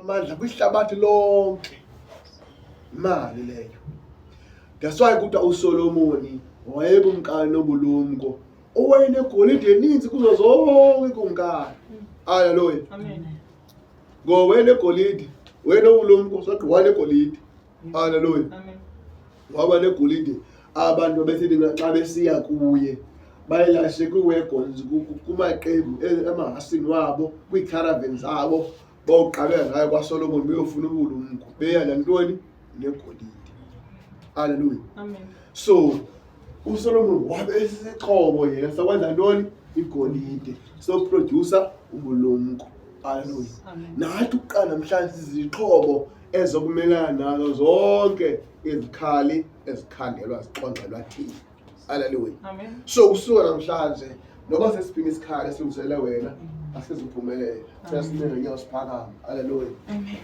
amandla kwihlabathi lonke. Imali leyo. That's why kuthiwa uSolomoni wayekumkani nobulumko owayenegolide eninzi kuzo zonke ikumkani. Haleluya. Amen. Ngoba wayenegolide, wayenobulumko, sodwa wayenegolide. Haleluya. Amen. Waba negolide abantu besithi xa besiya kuye bayilashe kwii-wagons kumaqembu emahasini wabo kwiikharavan zabo bawuqabela ngayo kwaSolomon beyofuna ubulumko beya nantoni negolide. Haleluya. Amen. So uSolomon wabe esisixhobo yena sakwenza ntoni? Igolide. Sokuprodyusa ubulumko. Haleluya. Amen. Nathi ukuqala namhlanje sizixhobo ezokumelana nazo zonke izikhali ezikhandelwa zixonxelwa thina. Haleluya. Amen. So kusuka namhlanje noba sesiphini isikhali esilungiselele wena asizuphumelela. Siyasinika ngenyawo siphakame. Haleluya. Amen.